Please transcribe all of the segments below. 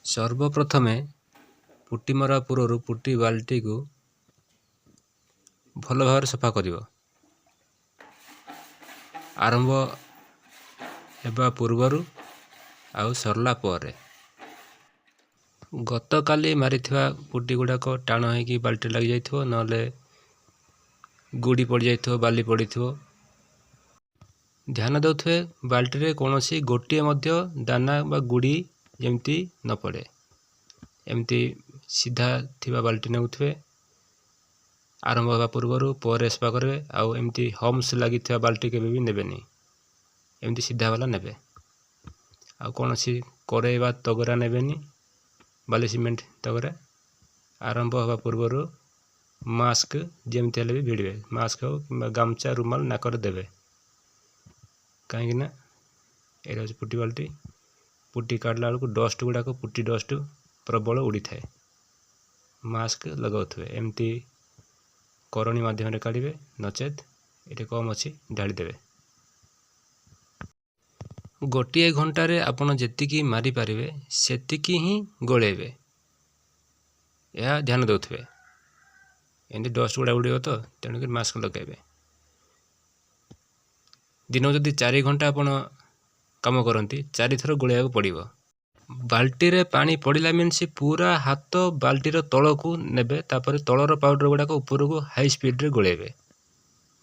ସର୍ବପ୍ରଥମେ ପୁଟି ମରା ପୂର୍ବରୁ ପୁଟି ବାଲ୍ଟିକୁ ଭଲ ଭାବରେ ସଫା କରିବ। ଆରମ୍ଭ ହେବା ପୂର୍ବରୁ ଆଉ ସରିଲା ପରେ। ଗତକାଲି ମାରିଥିବା ପୁଟି ଗୁଡ଼ାକ ଟାଣ ହେଇକି ବାଲ୍ଟିରେ ଲାଗିଯାଇଥିବ, ନହେଲେ ଗୁଡ଼ି ପଡ଼ିଯାଇଥିବ, ବାଲି ପଡ଼ିଥିବ। ଧ୍ୟାନ ଦେଉଥିବେ ବାଲ୍ଟିରେ କୌଣସି ଗୋଟିଏ ମଧ୍ୟ ଦାନା ବା ଗୁଡ଼ି ଯେମିତି ନ ପଡ଼େ। ଏମିତି ସିଧା ଥିବା ବାଲ୍ଟି ନେଉଥିବେ। ଆରମ୍ଭ ହେବା ପୂର୍ବରୁ, ପରେ ସଫା କରିବେ। ଆଉ ଏମିତି ହମ୍ସ ଲାଗିଥିବା ବାଲ୍ଟି କେବେ ବି ନେବେନି, ଏମିତି ସିଧା ବାଲା ନେବେ। ଆଉ କୌଣସି କରେଇ ବା ତଗରା ନେବେନି, ବାଲି ସିମେଣ୍ଟ ତଗରା। ଆରମ୍ଭ ହେବା ପୂର୍ବରୁ ମାସ୍କ ଯେମିତି ହେଲେ ବି ଭିଡ଼ିବେ। ମାସ୍କ ହେଉ କିମ୍ବା ଗାମୁଛା, ରୁମାଲ ନାକରେ ଦେବେ, କାହିଁକିନା ଏଇଟା ହେଉଛି ପୁଟି ବାଲ୍ଟି। ପୁଟି କାଢ଼ିଲା ବେଳକୁ ଡଷ୍ଟ ଗୁଡ଼ାକ, ପୁଟି ଡଷ୍ଟ ପ୍ରବଳ ଉଡ଼ିଥାଏ। ମାସ୍କ ଲଗାଉଥିବେ। ଏମିତି କରଣୀ ମାଧ୍ୟମରେ କାଢ଼ିବେ, ନଚେତ୍ ଏଠି କମ୍ ଅଛି, ଢାଳିଦେବେ। ଗୋଟିଏ ଘଣ୍ଟାରେ ଆପଣ ଯେତିକି ମାରିପାରିବେ, ସେତିକି ହିଁ ଗୋଳେଇବେ, ଏହା ଧ୍ୟାନ ଦେଉଥିବେ। ଏମିତି ଡଷ୍ଟ ଗୁଡ଼ା ଉଡ଼ିବ ତ, ତେଣୁକରି ମାସ୍କ ଲଗାଇବେ। ଦିନକୁ ଯଦି 4 ଘଣ୍ଟା ଆପଣ କାମ କରନ୍ତି, ଚାରିଥର ଗୋଳେଇବାକୁ ପଡ଼ିବ। ବାଲ୍ଟିରେ ପାଣି ପଡ଼ିଲା ମିନ୍ସ ପୁରା ହାତ ବାଲ୍ଟିର ତଳକୁ ନେବେ। ତାପରେ ତଳର ପାଉଡ଼ର ଗୁଡ଼ାକ ଉପରକୁ ହାଇ ସ୍ପିଡ଼ରେ ଗୋଳେଇବେ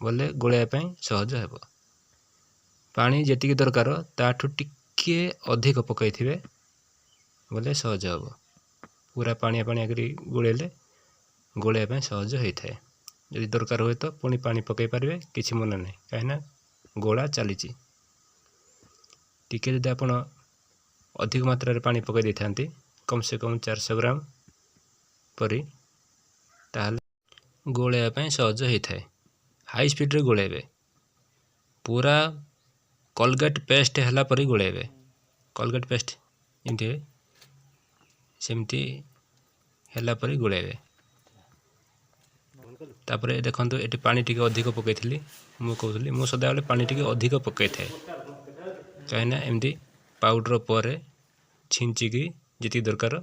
ବୋଲେ ଗୋଳେଇବା ପାଇଁ ସହଜ ହେବ। ପାଣି ଯେତିକି ଦରକାର, ତାଠୁ ଟିକିଏ ଅଧିକ ପକାଇଥିବେ ବୋଲେ ସହଜ ହେବ। ପୁରା ପାଣିଆ ପାଣିଆ କରି ଗୋଳେଇଲେ ଗୋଳେଇବା ପାଇଁ ସହଜ ହୋଇଥାଏ। ଯଦି ଦରକାର ହୁଏ ତ ପୁଣି ପାଣି ପକାଇ ପାରିବେ, କିଛି ମନା ନାହିଁ, କାହିଁକିନା ଗୋଳା ଚାଲିଛି। ଟିକେ ଯଦି ଆପଣ ଅଧିକ ମାତ୍ରାରେ ପାଣି ପକାଇ ଦେଇଥାନ୍ତି, କମ୍ ସେ କମ୍ 400 ଗ୍ରାମ ପରି, ତାହେଲେ ଗୋଳେଇବା ପାଇଁ ସହଜ ହୋଇଥାଏ। ହାଇ ସ୍ପିଡ଼ରେ ଗୋଳେଇବେ, ପୁରା କଲଗେଟ୍ ପେଷ୍ଟ ହେଲା ପରି ଗୋଳେଇବେ। କଲଗେଟ୍ ପେଷ୍ଟ ଯେମିତି ହୁଏ, ସେମିତି ହେଲା ପରି ଗୋଳେଇବେ। ତାପରେ ଦେଖନ୍ତୁ, ଏଠି ପାଣି ଟିକେ ଅଧିକ ପକାଇଥିଲି। ମୁଁ କହୁଥିଲି, ମୁଁ ସଦାବେଳେ ପାଣି ଟିକେ ଅଧିକ ପକାଇଥାଏ, କାହିଁକିନା ଏମିତି ପାଉଡ଼ର ପରେ ଛିଞ୍ଚିକି ଯେତିକି ଦରକାର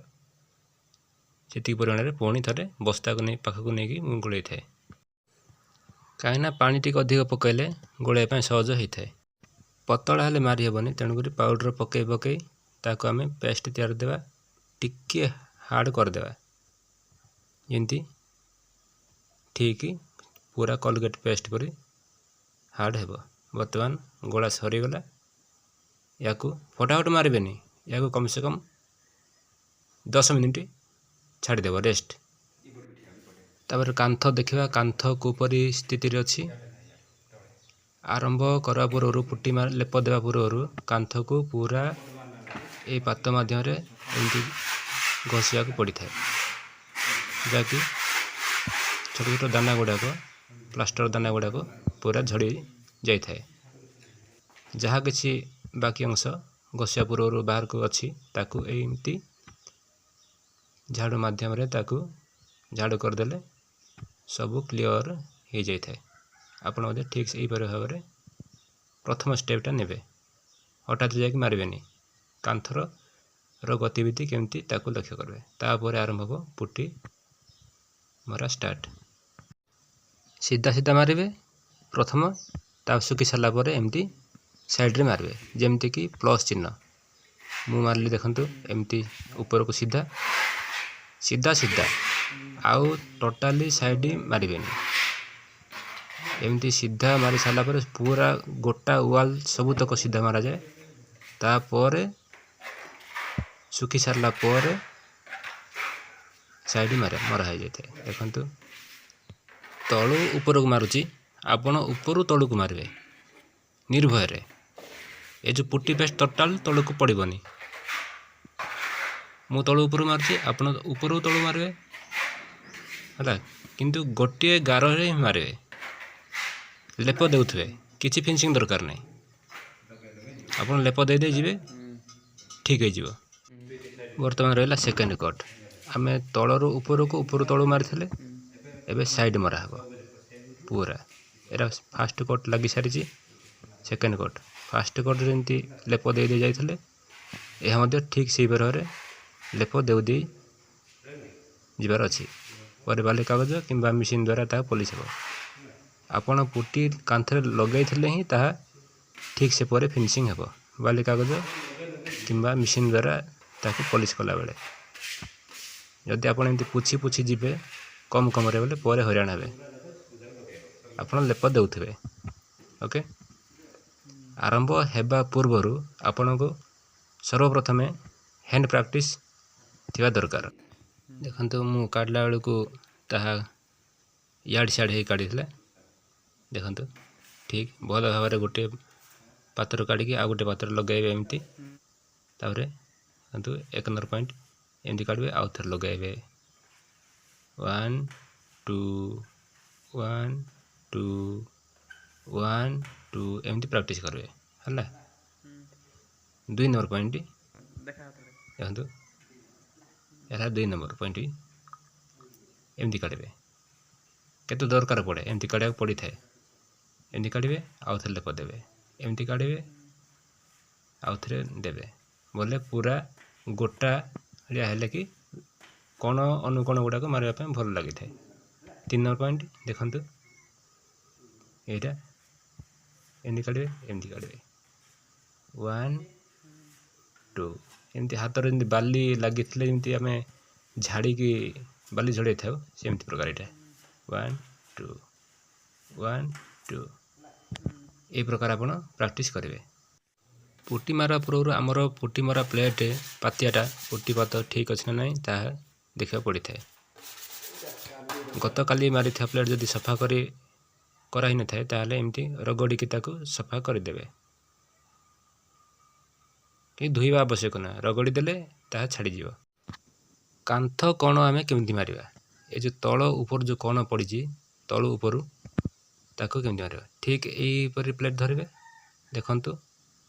ସେତିକି ପରିମାଣରେ ପୁଣି ଥରେ ବସ୍ତାକୁ ନେଇ, ପାଖକୁ ନେଇକି ମୁଁ ଗୋଳେଇଥାଏ, କାହିଁକିନା ପାଣି ଟିକେ ଅଧିକ ପକାଇଲେ ଗୋଳେଇବା ପାଇଁ ସହଜ ହୋଇଥାଏ। ପତଳା ହେଲେ ମାରି ହେବନି, ତେଣୁକରି ପାଉଡ଼ର ପକାଇ ପକାଇ ତାକୁ ଆମେ ପେଷ୍ଟ ତିଆରି ଦେବା, ଟିକିଏ ହାର୍ଡ଼ କରିଦେବା, ଯେମିତି ଠିକ୍ ପୁରା କଲଗେଟ୍ ପେଷ୍ଟ ପରି ହାର୍ଡ଼ ହେବ। ବର୍ତ୍ତମାନ ଗୋଳା ସରିଗଲା। ୟାକୁ ଫଟାଫଟ ମାରିବେନି। ୟାକୁ କମ୍ ସେ କମ୍ 10 ମିନିଟ୍ ଛାଡ଼ିଦେବ, ରେଷ୍ଟ। ତାପରେ କାନ୍ଥ ଦେଖିବା, କାନ୍ଥ କେଉଁପରି ସ୍ଥିତିରେ ଅଛି। ଆରମ୍ଭ କରିବା ପୂର୍ବରୁ, ପୁଟି ଲେପ ଦେବା ପୂର୍ବରୁ କାନ୍ଥକୁ ପୁରା ଏଇ ପାତ ମାଧ୍ୟମରେ ଏମିତି ଘଷିବାକୁ ପଡ଼ିଥାଏ, ଯାହାକି ଛୋଟ ଛୋଟ ଦାନା ଗୁଡ଼ାକ, ପ୍ଲାଷ୍ଟର ଦାନା ଗୁଡ଼ାକ ପୁରା ଝଡ଼ି ଯାଇଥାଏ। ଯାହା କିଛି ବାକି ଅଂଶ ଘଷିବା ପୂର୍ବରୁ ବାହାରକୁ ଅଛି, ତାକୁ ଏମିତି ଝାଡ଼ୁ ମାଧ୍ୟମରେ ତାକୁ ଝାଡ଼ୁ କରିଦେଲେ ସବୁ କ୍ଲିଅର୍ ହେଇଯାଇଥାଏ। ଆପଣ ମଧ୍ୟ ଠିକ୍ ସେହିପରି ଭାବରେ ପ୍ରଥମ ଷ୍ଟେପ୍ଟା ନେବେ। ହଠାତ୍ ଯାଇକି ମାରିବେନି। କାନ୍ଥର ର ଗତିବିଧି କେମିତି, ତାକୁ ଲକ୍ଷ୍ୟ କରିବେ। ତାପରେ ଆରମ୍ଭ ହେବ ପୁଟି ମରା ଷ୍ଟାର୍ଟ। ସିଧା ସିଧା ମାରିବେ ପ୍ରଥମ। ତା ଶୁଖି ସାରିଲା ପରେ ଏମିତି ସାଇଡ଼ରେ ମାରିବେ, ଯେମିତିକି ପ୍ଲସ୍ ଚିହ୍ନ। ମୁଁ ମାରିଲି ଦେଖନ୍ତୁ, ଏମିତି ଉପରକୁ ସିଧା ସିଧା ସିଧା, ଆଉ ଟୋଟାଲି ସାଇଡ଼ ମାରିବେନି। ଏମିତି ସିଧା ମାରି ସାରିଲା ପରେ ପୁରା ଗୋଟା ୱାଲ୍ ସବୁତକ ସିଧା ମରାଯାଏ। ତାପରେ ଶୁଖି ସାରିଲା ପରେ ସାଇଡ଼ ମରା ହେଇଯାଇଥାଏ। ଦେଖନ୍ତୁ, ତଳୁ ଉପରକୁ ମାରୁଛି, ଆପଣ ଉପରୁ ତଳକୁ ମାରିବେ ନିର୍ଭୟରେ। ଏ ଯେଉଁ ପୁଟି ପେଷ୍ଟ ଟୋଟାଲ ତଳକୁ ପଡ଼ିବନି। ମୁଁ ତଳୁ ଉପରୁ ମାରୁଛି, ଆପଣ ଉପରୁ ତଳୁ ମାରିବେ, ହେଲା? କିନ୍ତୁ ଗୋଟିଏ ଗାରରେ ହିଁ ମାରିବେ। ଲେପ ଦେଉଥିବେ, କିଛି ଫିନିସିଂ ଦରକାର ନାହିଁ। ଆପଣ ଲେପ ଦେଇ ଦେଇ ଯିବେ, ଠିକ୍ ହେଇଯିବ। ବର୍ତ୍ତମାନ ରହିଲା ସେକେଣ୍ଡ କୋଟ୍। ଆମେ ତଳରୁ ଉପରକୁ, ଉପରୁ ତଳୁ ମାରିଥିଲେ, ଏବେ ସାଇଡ଼୍ ମରା ହେବ ପୁରା। ଏଇଟା ଫାଷ୍ଟ କୋଟ୍ ଲାଗି ସାରିଛି, ସେକେଣ୍ଡ କୋଟ୍। ଫାଷ୍ଟ କୋଟ୍ ଯେମିତି ଲେପ ଦେଇ ଦେଇ ଯାଇଥିଲେ, ଏହା ମଧ୍ୟ ଠିକ୍ ସେହିପରି ଭାବରେ ଲେପ ଦେଉ ଦେଇ ଯିବାର ଅଛି। ପରେ ବାଲି କାଗଜ କିମ୍ବା ମେସିନ୍ ଦ୍ୱାରା ତାହା ପଲିସ୍ ହେବ। ଆପଣ ପୁଟି କାନ୍ଥରେ ଲଗାଇଥିଲେ ହିଁ ତାହା ଠିକ୍ ସେ ପରେ ଫିନିସିଂ ହେବ, ବାଲି କାଗଜ କିମ୍ବା ମେସିନ୍ ଦ୍ୱାରା ତାକୁ ପଲିସ୍ କଲାବେଳେ। ଯଦି ଆପଣ ଏମିତି ପୋଛି ପୋଛି ଯିବେ କମ୍ କମରେ ବୋଲେ ପରେ ହଇରାଣ ହେବେ। ଆପଣ ଲେପ ଦେଉଥିବେ। ଓକେ, ଆରମ୍ଭ ହେବା ପୂର୍ବରୁ ଆପଣଙ୍କୁ ସର୍ବପ୍ରଥମେ ହ୍ୟାଣ୍ଡ ପ୍ରାକ୍ଟିସ୍ ଥିବା ଦରକାର। ଦେଖନ୍ତୁ, ମୁଁ କାଢ଼ିଲା ବେଳକୁ ତାହା ଇଆଡ଼େ ସିଆଡ଼େ ହେଇ କାଢ଼ିଥିଲା। ଦେଖନ୍ତୁ, ଠିକ୍ ଭଲ ଭାବରେ ଗୋଟିଏ ପାତ୍ର କାଢ଼ିକି ଆଉ ଗୋଟେ ପାତ୍ର ଲଗାଇବେ ଏମିତି। ତାପରେ ଦେଖନ୍ତୁ, 1 ନମ୍ବର ପଏଣ୍ଟ ଏମିତି କାଢ଼ିବେ, ଆଉ ଥରେ ଲଗାଇବେ। 1 2, 1 2, 1 2, ଏମିତି ପ୍ରାକ୍ଟିସ୍ କରିବେ। ହେଲା 2 ନମ୍ବର ପଏଣ୍ଟ। ଦେଖନ୍ତୁ, ଏହା 2 ନମ୍ବର ପଏଣ୍ଟ, ଏମିତି କାଢ଼ିବେ। କେତେ ଦରକାର ପଡ଼େ, ଏମିତି କାଢ଼ିବାକୁ ପଡ଼ିଥାଏ। ଏମିତି କାଢ଼ିବେ, ଆଉ ଥରେ ଲେପ ଦେବେ, ଏମିତି କାଢ଼ିବେ, ଆଉ ଥରେ ଦେବେ ବୋଲେ ପୁରା ଗୋଟା ଭଳିଆ ହେଲେ କି କୋଣ ଅନୁକୋଣ ଗୁଡ଼ାକ ମାରିବା ପାଇଁ ଭଲ ଲାଗିଥାଏ। 3 ନମ୍ବର ପଏଣ୍ଟ ଦେଖନ୍ତୁ, ଏଇଟା ଏମିତି କାଢ଼ିବେ, ଏମିତି କାଢ଼ିବେ, 1 2, ଏମିତି ହାତରେ ଯେମିତି ବାଲି ଲାଗିଥିଲେ ଯେମିତି ଆମେ ଝାଡ଼ିକି ବାଲି ଝଡ଼େଇ ଥାଉ, ସେମିତି ପ୍ରକାର ଏଇଟା 1 2, 1 2, ଏଇ ପ୍ରକାର ଆପଣ ପ୍ରାକ୍ଟିସ୍ କରିବେ। ପୁଟି ମାରିବା ପୂର୍ବରୁ ଆମର ପୁଟି ମରା ପ୍ଲେଟ୍ ପାତିଆଟା, ପୁଟି ପାତ ଠିକ୍ ଅଛି ନା ନାହିଁ ତାହା ଦେଖିବାକୁ ପଡ଼ିଥାଏ। ଗତକାଲି ମାରିଥିବା ପ୍ଲେଟ୍ ଯଦି ସଫା କରି କରାହେଇନଥାଏ, ତାହେଲେ ଏମିତି ରଗଡ଼ିକି ତାକୁ ସଫା କରିଦେବେ କି ଧୋଇବା ଆବଶ୍ୟକ ନା, ରଗଡ଼ି ଦେଲେ ତାହା ଛାଡ଼ିଯିବ। କାନ୍ଥ କୋଣ ଆମେ କେମିତି ମାରିବା? ଏ ଯେଉଁ ତଳ ଉପରୁ ଯେଉଁ କୋଣ ପଡ଼ିଛି ତଳୁ ଉପରୁ, ତାକୁ କେମିତି ମାରିବା? ଠିକ୍ ଏଇପରି ପ୍ଲେଟ୍ ଧରିବେ। ଦେଖନ୍ତୁ,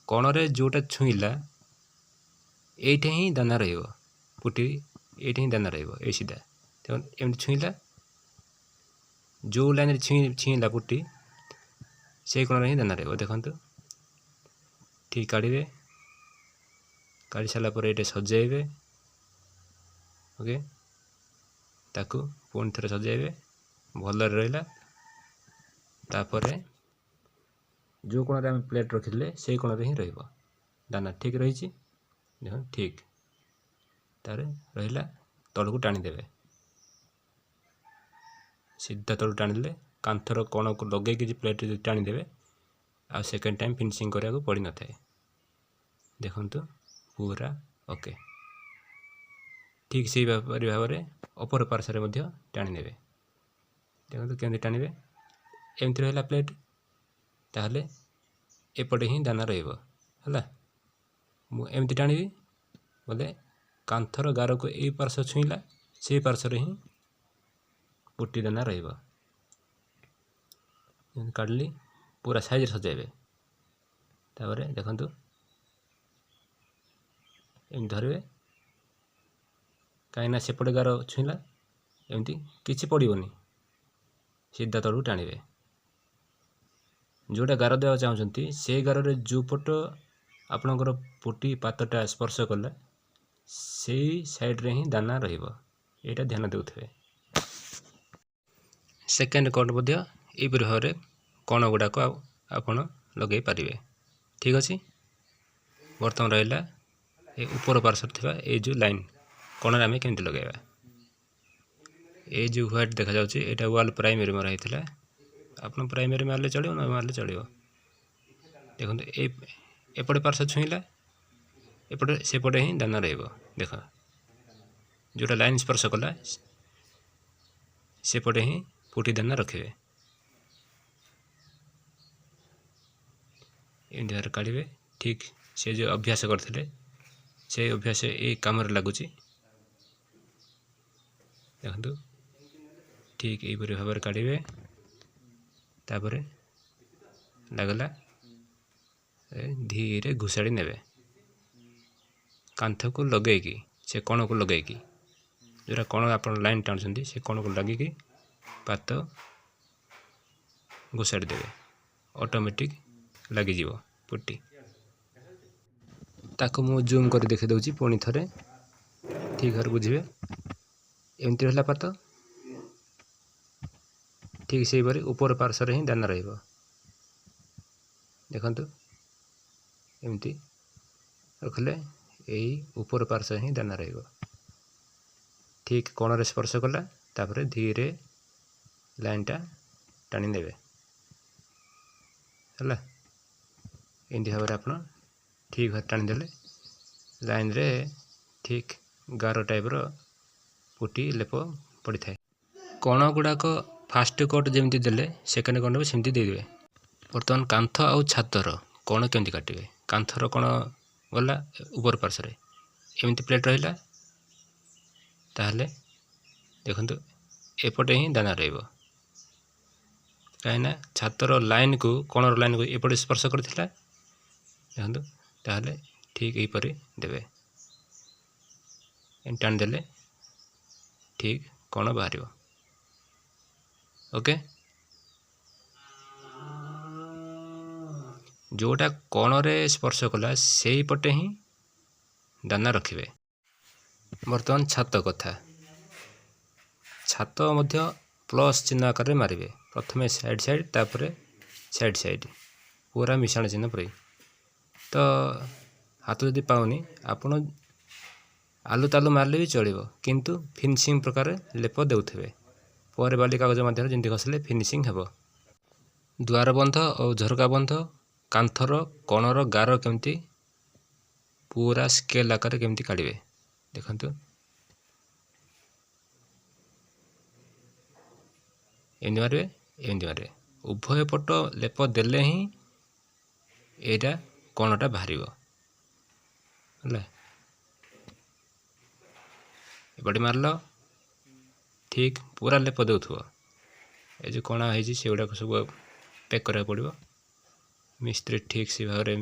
କୋଣରେ ଯେଉଁଟା ଛୁଇଁଲା, ଏଇଠି ହିଁ ଦାନା ରହିବ। ପୁଟି ଏଇଠି ହିଁ ଦାନା ରହିବ, ଏଇ ସିଧା। ଦେଖନ୍ତୁ, ଏମିତି ଛୁଇଁଲା, ଯେଉଁ ଲାଇନ୍ରେ ଛୁଇଁଲା ପୁଟି, ସେଇ କୋଣରେ ହିଁ ଦାନା ରହିବ। ଦେଖନ୍ତୁ, ଠିକ୍ କାଢ଼ିବେ। କାଢ଼ି ସାରିଲା ପରେ ଏଇଟା ସଜାଇବେ। ଓକେ, ତାକୁ ପୁଣି ଥରେ ସଜାଇବେ। ଭଲରେ ରହିଲା। ତାପରେ ଯେଉଁ କୋଣରେ ଆମେ ପ୍ଲେଟ୍ ରଖିଥିଲେ, ସେଇ କୋଣରେ ହିଁ ରହିବ ଦାନା। ଠିକ୍ ରହିଛି, ଦେଖନ୍ତୁ ଠିକ୍। ତାପରେ ରହିଲା ତଳକୁ ଟାଣିଦେବେ। ସିଧା ତଳକୁ ଟାଣିଦେଲେ, କାନ୍ଥର କୋଣକୁ ଲଗେଇକି ପ୍ଲେଟ୍ ଯଦି ଟାଣିଦେବେ, ଆଉ ସେକେଣ୍ଡ ଟାଇମ୍ ଫିନିସିଂ କରିବାକୁ ପଡ଼ିନଥାଏ। ଦେଖନ୍ତୁ, ପୁରା ଓକେ। ଠିକ୍ ସେହିପରି ଭାବରେ ଅପର ପାର୍ଶ୍ୱରେ ମଧ୍ୟ ଟାଣି ନେବେ। ଦେଖନ୍ତୁ କେମିତି ଟାଣିବେ। ଏମିତି ରହିଲା ପ୍ଲେଟ୍, ତାହେଲେ ଏପଟେ ହିଁ ଦାନା ରହିବ। ହେଲା, ମୁଁ ଏମିତି ଟାଣିବି ବୋଲେ କାନ୍ଥର ଗାରକୁ ଏଇ ପାର୍ଶ୍ୱ ଛୁଇଁଲା, ସେଇ ପାର୍ଶ୍ୱରେ ହିଁ ପୁଟି ଦାନା ରହିବ। କାଢ଼ିଲି, ପୁରା ସାଇଜରେ ସଜାଇବେ। ତାପରେ ଦେଖନ୍ତୁ, ଏମିତି ଧରିବେ, କାହିଁକିନା ସେପଟେ ଗାର ଛୁଇଁଲା। ଏମିତି କିଛି ପଡ଼ିବନି, ସିଧା ତଳକୁ ଟାଣିବେ। ଯେଉଁଟା ଗାର ଦେବାକୁ ଚାହୁଁଛନ୍ତି, ସେଇ ଗାରରେ ଯେଉଁ ପଟ ଆପଣଙ୍କର ପୁଟି ପାତଟା ସ୍ପର୍ଶ କଲା, ସେଇ ସାଇଡ଼୍ରେ ହିଁ ଦାନା ରହିବ। ଏଇଟା ଧ୍ୟାନ ଦେଉଥିବେ। ସେକେଣ୍ଡ କୋଟ୍ ମଧ୍ୟ ଏହିପରି ଭାବରେ କୋଣ ଗୁଡ଼ାକ ଆପଣ ଲଗାଇ ପାରିବେ। ଠିକ୍ ଅଛି। ବର୍ତ୍ତମାନ ରହିଲା ଏ ଉପର ପାର୍ଶ୍ୱରେ ଥିବା ଏଇ ଯେଉଁ ଲାଇନ୍ କୋଣରେ ଆମେ କେମିତି ଲଗାଇବା। ଏଇ ଯେଉଁ ହ୍ୱାଇଟ୍ ଦେଖାଯାଉଛି, ଏଇଟା ୱାଲ୍ ପ୍ରାଇମେରୀ ମରା ହେଇଥିଲା। ଆପଣ ପ୍ରାଇମେରୀ ମାରିଲେ ଚଳିବ, ନ ମାରିଲେ ଚଳିବ। ଦେଖନ୍ତୁ, ଏଇ ଏପଟେ ପାର୍ଶ୍ୱ ଛୁଇଁଲା, ଏପଟେ ସେପଟେ ହିଁ ଦାନା ରହିବ। ଦେଖ, ଯେଉଁଟା ଲାଇନ୍ ସ୍ପର୍ଶ କଲା, ସେପଟେ ହିଁ ପୁଟି ଦାନା ରଖିବେ। ଏମିତି ଭାବରେ କାଢ଼ିବେ। ଠିକ୍ ସେ ଯେଉଁ ଅଭ୍ୟାସ କରିଥିଲେ, ସେଇ ଅଭ୍ୟାସ ଏଇ କାମରେ ଲାଗୁଛି। ଦେଖନ୍ତୁ, ଠିକ୍ ଏହିପରି ଭାବରେ କାଢ଼ିବେ। ତାପରେ ଲାଗିଲା, ଧୀରେ ଘୋଷାଡ଼ି ନେବେ କାନ୍ଥକୁ ଲଗେଇକି, ସେ କୋଣକୁ ଲଗେଇକି। ଯେଉଁଟା କୋଣ ଆପଣ ଲାଇନ୍ ଟାଣୁଛନ୍ତି, ସେ କୋଣକୁ ଲାଗିକି ପାତ ଘୋଷାଡ଼ି ଦେବେ, ଅଟୋମେଟିକ୍ ଲାଗିଯିବ ପୁଟି। ତାକୁ ମୁଁ ଜୁମ୍ କରି ଦେଖାଇ ଦେଉଛି ପୁଣି ଥରେ। ଠିକ୍ ଭାବରେ ବୁଝିବେ। ଏମିତି ରହିଲା ପାତ, ଠିକ୍ ସେହିପରି ଉପର ପାର୍ଶ୍ୱରେ ହିଁ ଦାନା ରହିବ। ଦେଖନ୍ତୁ, ଏମିତି ରଖିଲେ ଏଇ ଉପର ପାର୍ଶ୍ୱରେ ହିଁ ଦାନା ରହିବ। ଠିକ୍ କୋଣରେ ସ୍ପର୍ଶ କଲା, ତାପରେ ଧୀରେ ଲାଇନ୍ଟା ଟାଣି ନେବେ। ହେଲା, ଏମିତି ଭାବରେ ଆପଣ ଠିକ୍ ଭାବରେ ଟାଣିଦେଲେ ଲାଇନ୍ରେ ଠିକ୍ ଗାର ଟାଇପ୍ର ପୁଟି ଲେପ ପଡ଼ିଥାଏ। କୋଣ ଗୁଡ଼ାକ ଫାଷ୍ଟ କୋଟ୍ ଯେମିତି ଦେଲେ, ସେକେଣ୍ଡ କୋଣ ବି ସେମିତି ଦେଇଦେବେ। ବର୍ତ୍ତମାନ କାନ୍ଥ ଆଉ ଛାତର କୋଣ କେମିତି କାଟିବେ? କାନ୍ଥର କୋଣ ଗଲା ଉପର ପାର୍ଶ୍ୱରେ, ଏମିତି ପ୍ଲେଟ୍ ରହିଲା, ତାହେଲେ ଦେଖନ୍ତୁ ଏପଟେ ହିଁ ଦାନା ରହିବ, କାହିଁକିନା ଛାତର ଲାଇନ୍କୁ, କୋଣର ଲାଇନ୍କୁ ଏପଟେ ସ୍ପର୍ଶ କରିଥିଲା। ଦେଖନ୍ତୁ, ତାହେଲେ ଠିକ୍ ଏହିପରି ଦେବେ, ଟାଣିଦେଲେ ଠିକ୍ କୋଣ ବାହାରିବ। ଓକେ, ଯେଉଁଟା କୋଣରେ ସ୍ପର୍ଶ କଲା ସେଇପଟେ ହିଁ ଦାନା ରଖିବେ। ବର୍ତ୍ତମାନ ଛାତ କଥା। ଛାତ ମଧ୍ୟ ପ୍ଲସ୍ ଚିହ୍ନ ଆକାରରେ ମାରିବେ। ପ୍ରଥମେ ସାଇଡ଼୍ ସାଇଡ଼୍, ତାପରେ ସାଇଡ଼୍ ସାଇଡ଼୍, ପୁରା ମିଶାଣ ଚିହ୍ନ ପରି। ତ ହାତ ଯଦି ପାଉନି, ଆପଣ ଆଲୁ ତାଲୁ ମାରିଲେ ବି ଚଳିବ, କିନ୍ତୁ ଫିନିସିଂ ପ୍ରକାର ଲେପ ଦେଉଥିବେ। ପରେ ବାଲି କାଗଜ ମାଧ୍ୟମରେ ଯେମିତି ଘଷିଲେ ଫିନିସିଂ ହେବ। ଦୁଆର ବନ୍ଧ ଓ ଝରକା ବନ୍ଧ କାନ୍ଥର କୋଣର ଗାର କେମିତି ପୁରା ସ୍କେଲ୍ ଆକାରରେ କେମିତି କାଢ଼ିବେ, ଦେଖନ୍ତୁ। ଏମିତି ମାରିବେ, ଏମିତି ମାରିବେ, ଉଭୟ ପଟ ଲେପ ଦେଲେ ହିଁ ଏଇଟା କୋଣଟା ବାହାରିବ। ହେଲା, ଏପଟେ ମାରିଲ, ଠିକ୍ ପୁରା ଲେପ ଦେଉଥିବ। ଏ ଯେଉଁ କଣା ହେଇଛି ସେଗୁଡ଼ାକ ସବୁ ପ୍ୟାକ୍ କରିବାକୁ ପଡ଼ିବ। ମିସ୍ତ୍ରୀ ଠିକ୍ ସେ ଭାବରେ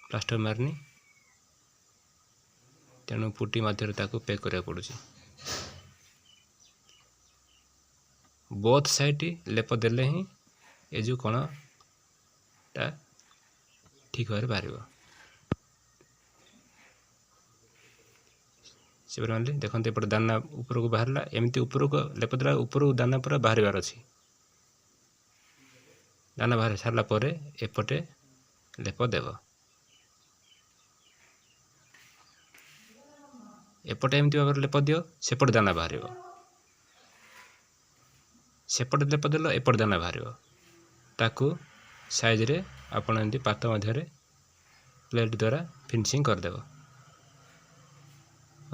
ପ୍ଲାଷ୍ଟର ମାରିନି, ତେଣୁ ପୁଟି ମାଧ୍ୟମରେ ତାକୁ ପ୍ୟାକ୍ କରିବାକୁ ପଡ଼ୁଛି। ବୋଥ୍ ସାଇଡ଼୍ ଲେପ ଦେଲେ ହିଁ ଏ ଯେଉଁ କଣଟା ଠିକ୍ ଭାବରେ ବାହାରିବ। ସେପରି ମାରିଲି, ଦେଖନ୍ତୁ, ଏପଟେ ଦାନା ଉପରକୁ ବାହାରିଲା। ଏମିତି ଉପରକୁ ଲେପ ଦେଲା, ଉପରକୁ ଦାନା ପୁରା ବାହାରିବାର ଅଛି। ଦାନା ବାହାରି ସାରିଲା ପରେ ଏପଟେ ଲେପ ଦେବ। ଏପଟେ ଏମିତି ଭାବରେ ଲେପ ଦିଅ, ସେପଟେ ଦାନା ବାହାରିବ। ସେପଟେ ଲେପ ଦେଲ, ଏପଟେ ଦାନା ବାହାରିବ। ତାକୁ ସାଇଜରେ ଆପଣ ଏମିତି ପାତ ମଧ୍ୟରେ ପ୍ଲେଟ୍ ଦ୍ୱାରା ଫିନିସିଂ କରିଦେବ।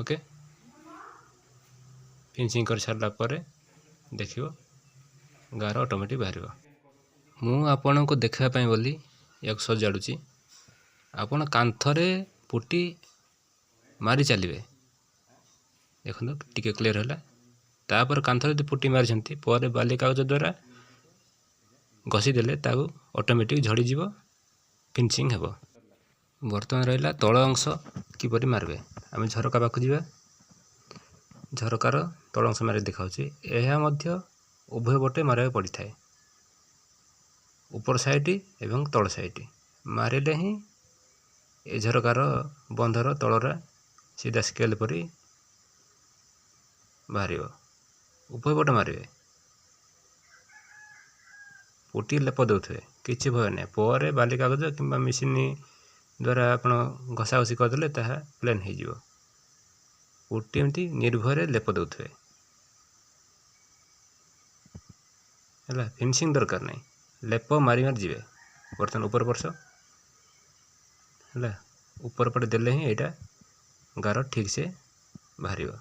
ଓକେ, ଫିନିସିଂ କରିସାରିଲା ପରେ ଦେଖିବ ଗାର ଅଟୋମେଟିକ୍ ବାହାରିବ। ମୁଁ ଆପଣଙ୍କୁ ଦେଖିବା ପାଇଁ ବୋଲି ୟାକୁ ସଜାଡ଼ୁଛି। ଆପଣ କାନ୍ଥରେ ପୁଟି ମାରି ଚାଲିବେ। ଦେଖନ୍ତୁ, ଟିକେ କ୍ଲିୟର୍ ହେଲା। ତାପରେ କାନ୍ଥରେ ଯଦି ପୁଟି ମାରିଛନ୍ତି, ପରେ ବାଲି କାଗଜ ଦ୍ୱାରା ଘଷିଦେଲେ ତାକୁ ଅଟୋମେଟିକ୍ ଝଡ଼ିଯିବ, ଫିନିସିଂ ହେବ। ବର୍ତ୍ତମାନ ରହିଲା ତଳ ଅଂଶ କିପରି ମାରିବେ। ଆମେ ଝରକା ପାଖକୁ ଯିବା। ଝରକାର ତଳ ଅଂଶ ମାରି ଦେଖାଉଛି। ଏହା ମଧ୍ୟ ଉଭୟ ପଟେ ମାରିବାକୁ ପଡ଼ିଥାଏ। ଉପର ସାଇଡ଼୍ ଏବଂ ତଳ ସାଇଡ଼୍ ମାରିଲେ ହିଁ ଏ ଝରକାର ବନ୍ଧର ତଳଟା ସିଧା ସ୍କେଲ୍ ପରି ବାହାରିବ। ଉଭୟ ପଟେ ମାରିବେ, ପୁଟି ଲେପ ଦେଉଥିବେ, କିଛି ଭୟ ନାହିଁ। ପରେ ବାଲି କାଗଜ କିମ୍ବା ମେସିନ୍ ଦ୍ୱାରା ଆପଣ ଘଷାଘଷି କରିଦେଲେ ତାହା ପ୍ଲେନ୍ ହେଇଯିବ। ପୁଟି ଏମିତି ନିର୍ଭୟରେ ଲେପ ଦେଉଥିବେ। ହେଲା, ଫିନିସିଂ ଦରକାର ନାହିଁ, ଲେପ ମାରି ମାରି ଯିବେ। ବର୍ତ୍ତମାନ ଉପର ପାର୍ଶ୍ୱ ହେଲା, ଉପର ପଟେ ଦେଲେ ହିଁ ଏଇଟା ଗାର ଠିକ୍ସେ ବାହାରିବ।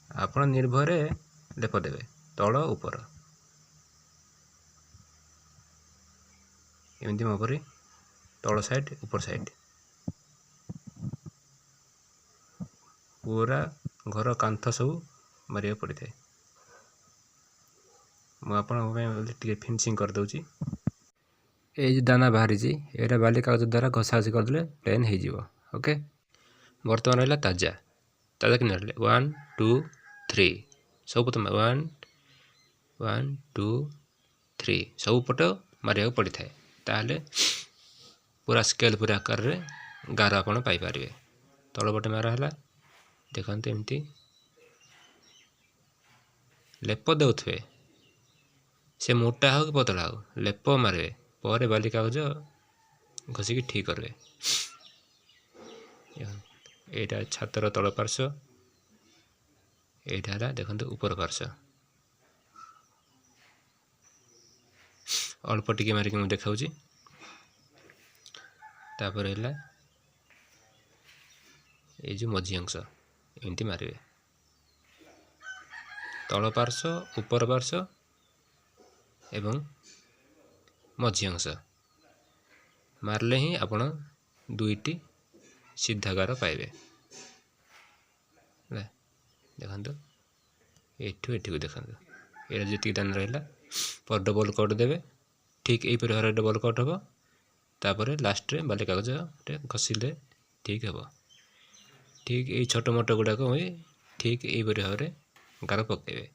ଆପଣ ନିର୍ଭୟରେ ଲେପ ଦେବେ ତଳ ଉପର, ଏମିତି ମୋ ପରି ତଳ ସାଇଡ଼୍ ଉପର ସାଇଡ଼୍, ପୁରା ଘର କାନ୍ଥ ସବୁ ମାରିବାକୁ ପଡ଼ିଥାଏ। ମୁଁ ଆପଣଙ୍କ ପାଇଁ ଟିକେ ଫିନିସିଂ କରିଦେଉଛି। ଏଇ ଯେଉଁ ଦାନା ବାହାରିଛି, ଏଇଟା ବାଲି କାଗଜ ଦ୍ୱାରା ଘଷାଘଷି କରିଦେଲେ ପ୍ଲେନ୍ ହେଇଯିବ। ଓକେ, ବର୍ତ୍ତମାନ ରହିଲା ତାଜା। ତାଜା କେମିତି ମାରିଲେ? 1, 2, 3, ସବୁ ତୁମେ 1, 1, 2, 3 ସବୁ ପଟ ମାରିବାକୁ ପଡ଼ିଥାଏ। ତାହେଲେ ପୁରା ସ୍କେଲ୍ ପୁରା ଆକାରରେ ଗାର ଆପଣ ପାଇପାରିବେ। ତଳ ପଟେ ମାରା ହେଲା। ଦେଖନ୍ତୁ ଏମିତି ଲେପ ଦେଉଥିବେ, ସେ ମୋଟା ହେଉ କି ପତଳା ହେଉ, ଲେପ ମାରିବେ, ପରେ ବାଲି କାଗଜ ଘଷିକି ଠିକ୍ କରିବେ। ଏଇଟା ଛାତର ତଳ ପାର୍ଶ୍ୱ, ଏଇଟା ହେଲା ଦେଖନ୍ତୁ ଉପର ପାର୍ଶ୍ୱ। ଅଳ୍ପ ଟିକେ ମାରିକି ମୁଁ ଦେଖାଉଛି। ତାପରେ ହେଲା ଏଇ ଯେଉଁ ମଝି ଅଂଶ, ଏମିତି ମାରିବେ, ତଳ ପାର୍ଶ୍ୱ, ଉପର ପାର୍ଶ୍ୱ ଏବଂ ମଝି ଅଂଶ ମାରିଲେ ହିଁ ଆପଣ ଦୁଇଟି ସିଧା ଗାର ପାଇବେ। ହେଲା, ଦେଖନ୍ତୁ ଏଠୁ ଏଠିକୁ ଦେଖନ୍ତୁ, ଏଇଟା ଯେତିକି ଦାନା ରହିଲା ପରେ ଡବଲ୍ କଟ୍ ଦେବେ। ଠିକ୍ ଏଇପରି ଭାବରେ ଡବଲ୍ କଟ୍ ହେବ। ତାପରେ ଲାଷ୍ଟରେ ବାଲି କାଗଜରେ ଘଷିଲେ ଠିକ୍ ହେବ। ଠିକ୍ ଏଇ ଛୋଟ ମୋଟ ଗୁଡ଼ାକ ବି ଠିକ୍ ଏଇପରି ଭାବରେ ଗାର ପକାଇବେ।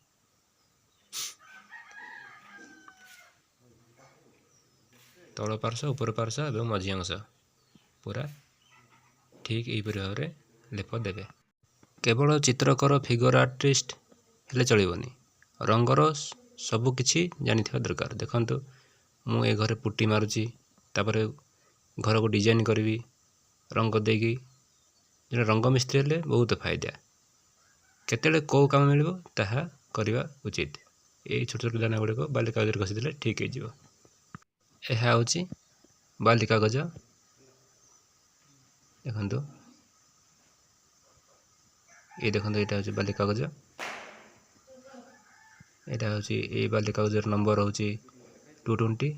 ତଳ ପାର୍ଶ୍ୱ, ଉପର ପାର୍ଶ୍ୱ ଏବଂ ମଝି ଅଂଶ ପୁରା ଠିକ୍ ଏହିପରି ଭାବରେ ଲେପ ଦେବେ। କେବଳ ଚିତ୍ରକର, ଫିଗର ଆର୍ଟିଷ୍ଟ ହେଲେ ଚଳିବନି, ରଙ୍ଗର ସବୁକିଛି ଜାଣିଥିବା ଦରକାର। ଦେଖନ୍ତୁ ମୁଁ ଏ ଘରେ ପୁଟି ମାରୁଛି, ତାପରେ ଘରକୁ ଡିଜାଇନ୍ କରିବି ରଙ୍ଗ ଦେଇକି। ଜଣେ ରଙ୍ଗ ମିସ୍ତ୍ରୀ ହେଲେ ବହୁତ ଫାଇଦା, କେତେବେଳେ କେଉଁ କାମ ମିଳିବ ତାହା କରିବା ଉଚିତ। ଏଇ ଛୋଟ ଛୋଟ ଦାନା ଗୁଡ଼ିକ ବାଲି କାଗଜରେ ଘଷିଦେଲେ ଠିକ୍ ହେଇଯିବ। ଏହା ହେଉଛି ବାଲି କାଗଜ। ଦେଖନ୍ତୁ ଏଇ ଦେଖନ୍ତୁ, ଏଇଟା ହେଉଛି ବାଲି କାଗଜ। ଏଇଟା ହେଉଛି ଏଇ ବାଲି କାଗଜର ନମ୍ବର ହେଉଛି 220,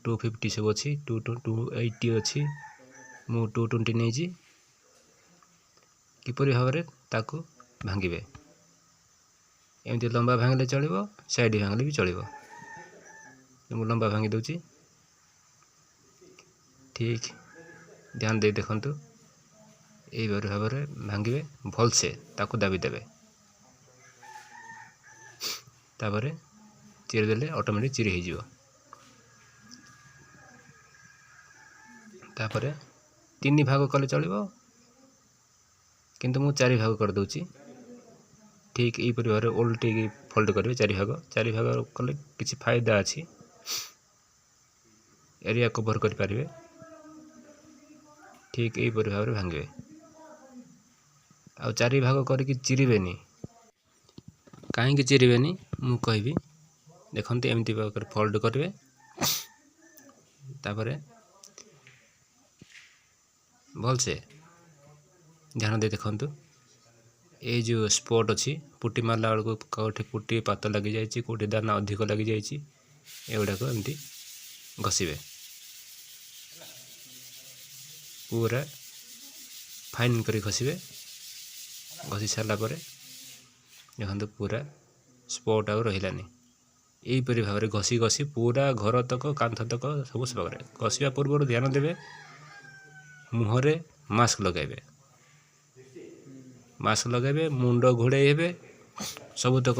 250 ସବୁ ଅଛି, 280 ଅଛି। ମୁଁ 220 ନେଇଛି। କିପରି ଭାବରେ ତାକୁ ଭାଙ୍ଗିବେ, ଏମିତି ଲମ୍ବା ଭାଙ୍ଗିଲେ ଚଳିବ, ସାଇଡ଼ ଭାଙ୍ଗିଲେ ବି ଚଳିବ। ମୁଁ ଲମ୍ବା ଭାଙ୍ଗି ଦେଉଛି। ଠିକ୍ ଧ୍ୟାନ ଦେଇ ଦେଖନ୍ତୁ, ଏଇପରି ଭାବରେ ଭାଙ୍ଗିବେ, ଭଲସେ ତାକୁ ଦାବି ଦେବେ। ତାପରେ ଚିରି ଦେଲେ ଅଟୋମେଟିକ୍ ଚିରି ହେଇଯିବ। ତାପରେ 3 ଭାଗ କଲେ ଚଳିବ, କିନ୍ତୁ ମୁଁ 4 ଭାଗ କରିଦେଉଛି। ଠିକ୍ ଏଇପରି ଭାବରେ ଓଲଟେଇକି ଫୋଲ୍ଡ କରିବେ, 4 ଭାଗ। 4 ଭାଗ କଲେ କିଛି ଫାଇଦା ଅଛି, ଏରିଆ କଭର୍ କରିପାରିବେ। ଠିକ୍ ଏଇପରି ଭାବରେ ଭାଙ୍ଗିବେ। ଆଉ 4 ଭାଗ କରିକି ଚିରିବେନି। କାହିଁକି ଚିରିବେନି ମୁଁ କହିବି। ଦେଖନ୍ତୁ ଏମିତି ଭାବରେ ଫୋଲ୍ଡ କରିବେ। ତାପରେ ଭଲସେ ଧ୍ୟାନ ଦେଇ ଦେଖନ୍ତୁ, ଏଇ ଯେଉଁ ସ୍ପଟ୍ ଅଛି, ପୁଟି ମାରିଲା ବେଳକୁ କେଉଁଠି ପୁଟି ପାତ ଲାଗିଯାଇଛି, କେଉଁଠି ଦାନା ଅଧିକ ଲାଗିଯାଇଛି, ଏଗୁଡ଼ାକ ଏମିତି ଘଷିବେ, ପୁରା ଫାଇନ୍ କରି ଘଷିବେ। ଘଷି ସାରିଲା ପରେ ଦେଖନ୍ତୁ ପୁରା ସ୍ପଟ୍ ଆଉ ରହିଲାନି। ଏଇପରି ଭାବରେ ଘଷି ଘଷି ପୁରା ଘର ତକ, କାନ୍ଥ ତକ ସବୁ ସଫା କରିବେ। ଘଷିବା ପୂର୍ବରୁ ଧ୍ୟାନ ଦେବେ, ମୁହଁରେ ମାସ୍କ ଲଗାଇବେ, ମାସ୍କ ଲଗାଇବେ, ମୁଣ୍ଡ ଘୋଡ଼େଇ ହେବେ, ସବୁତକ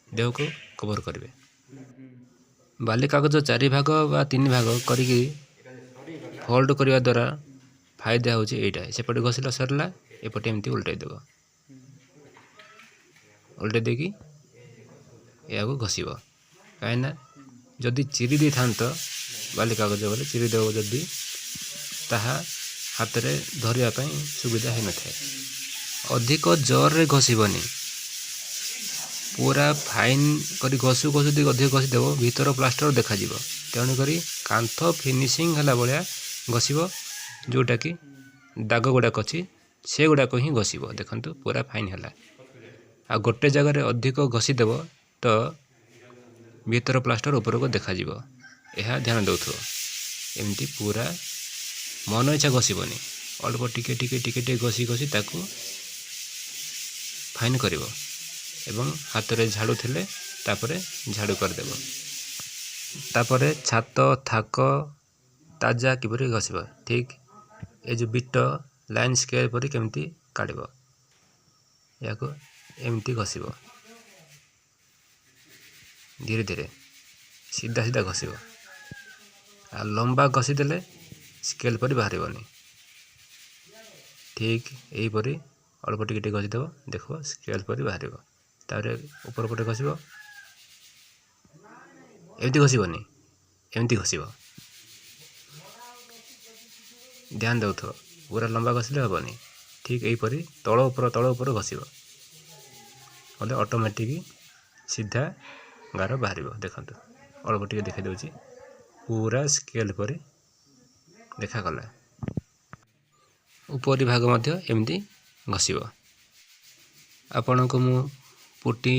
ଦେହକୁ କଭର୍ କରିବେ। ବାଲି କାଗଜ 4 ଭାଗ ବା 3 ଭାଗ କରିକି ଫୋଲ୍ଡ କରିବା ଦ୍ୱାରା ଫାଇଦା ହେଉଛି ଏଇଟା। ସେପଟେ ଘଷିଲା ସରିଲା, ଏପଟେ ଏମିତି ଓଲଟାଇ ଦେବ, ଓଲଟାଇ ଦେଇକି ଏହାକୁ ଘଷିବ। କାହିଁକିନା ଯଦି ଚିରି ଦେଇଥାନ୍ତ ବାଲି କାଗଜ ବୋଲେ ଚିରି ଦେବ ଯଦି, ତାହା ହାତରେ ଧରିବା ପାଇଁ ସୁବିଧା ହୋଇନଥାଏ। ଅଧିକ ଜୋରରେ ଘଷିବନି, ପୁରା ଫାଇନ୍ କରି ଘଷୁ ଘଷୁ ଯଦି ଅଧିକ ଘଷିଦେବ ଭିତର ପ୍ଲାଷ୍ଟର ଦେଖାଯିବ। ତେଣୁକରି କାନ୍ଥ ଫିନିସିଂ ହେଲା ଭଳିଆ ଘଷିବ, ଯେଉଁଟାକି ଦାଗ ଗୁଡ଼ାକ ଅଛି ସେଗୁଡ଼ାକ ହିଁ ଘଷିବ। ଦେଖନ୍ତୁ ପୁରା ଫାଇନ୍ ହେଲା। ଆଉ ଗୋଟେ ଜାଗାରେ ଅଧିକ ଘଷିଦେବ ତ ଭିତର ପ୍ଲାଷ୍ଟର ଉପରକୁ ଦେଖାଯିବ, ଏହା ଧ୍ୟାନ ଦେଉଥିବ। ଏମିତି ପୁରା ମନ ଇଚ୍ଛା ଘଷିବନି, ଅଳ୍ପ ଟିକେ ଟିକେ ଟିକେ ଟିକେ ଘଷି ଘଷି ତାକୁ ଫାଇନ୍ କରିବ ଏବଂ ହାତରେ ଝାଡ଼ୁ ଥିଲେ ତାପରେ ଝାଡ଼ୁ କରିଦେବ। ତାପରେ ଛାତ ଥାକ ତାଜା କିପରି ଘଷିବ, ଠିକ୍ ଏ ଯେଉଁ ବିଟ ଲାଇନ୍ ସ୍କେଲ୍ ପରି କେମିତି କାଢ଼ିବ, ଏହାକୁ ଏମିତି ଘଷିବ, ଧୀରେ ଧୀରେ ସିଧା ସିଧା ଘଷିବ। ଆଉ ଲମ୍ବା ଘଷିଦେଲେ ସ୍କେଲ୍ ପରି ବାହାରିବନି। ଠିକ୍ ଏହିପରି ଅଳ୍ପ ଟିକେ ଟିକେ ଘଷିଦେବ, ଦେଖିବ ସ୍କେଲ୍ ପରି ବାହାରିବ। ତାପରେ ଉପର ପଟେ ଘଷିବ, ଏମିତି ଘଷିବନି, ଏମିତି ଘଷିବ, ଧ୍ୟାନ ଦେଉଥିବ। ପୁରା ଲମ୍ବା ଘଷିଲେ ହେବନି, ଠିକ୍ ଏହିପରି ତଳ ଉପର ତଳ ଉପର ଘଷିବ ବୋଲେ ଅଟୋମେଟିକ୍ ସିଧା ଗାର ବାହାରିବ। ଦେଖନ୍ତୁ, ଅଳ୍ପ ଟିକେ ଦେଖାଇ ଦେଉଛି, ପୁରା ସ୍କେଲ୍ ପରି ଦେଖାଗଲା। ଉପରି ଭାଗ ମଧ୍ୟ ଏମିତି ଘଷିବ। ଆପଣଙ୍କୁ ମୁଁ ପୁଟି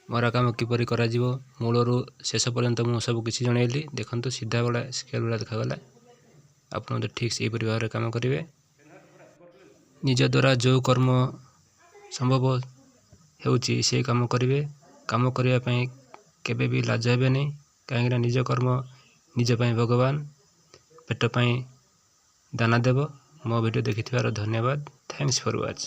ମରା କାମ କିପରି କରାଯିବ ମୂଳରୁ ଶେଷ ପର୍ଯ୍ୟନ୍ତ ମୁଁ ସବୁ କିଛି ଜଣାଇଲି। ଦେଖନ୍ତୁ, ସିଧା ଭଳିଆ ସ୍କେଲ୍ ଭଳିଆ ଦେଖାଗଲା। ଆପଣ ମଧ୍ୟ ଠିକ୍ ସେହିପରି ଭାବରେ କାମ କରିବେ। ନିଜ ଦ୍ୱାରା ଯେଉଁ କର୍ମ ସମ୍ଭବ ହେଉଛି, ସେ କାମ କରିବେ। କାମ କରିବା ପାଇଁ କେବେ ବି ଲାଜ ହେବେନି, କାହିଁକିନା ନିଜ କର୍ମ ନିଜ ପାଇଁ ଭଗବାନ ପେଟ ପାଇଁ ଦାନା ଦେବ। ମୋ ଭିଡ଼ିଓ ଦେଖିଥିବାରୁ ଧନ୍ୟବାଦ। Thanks for watch.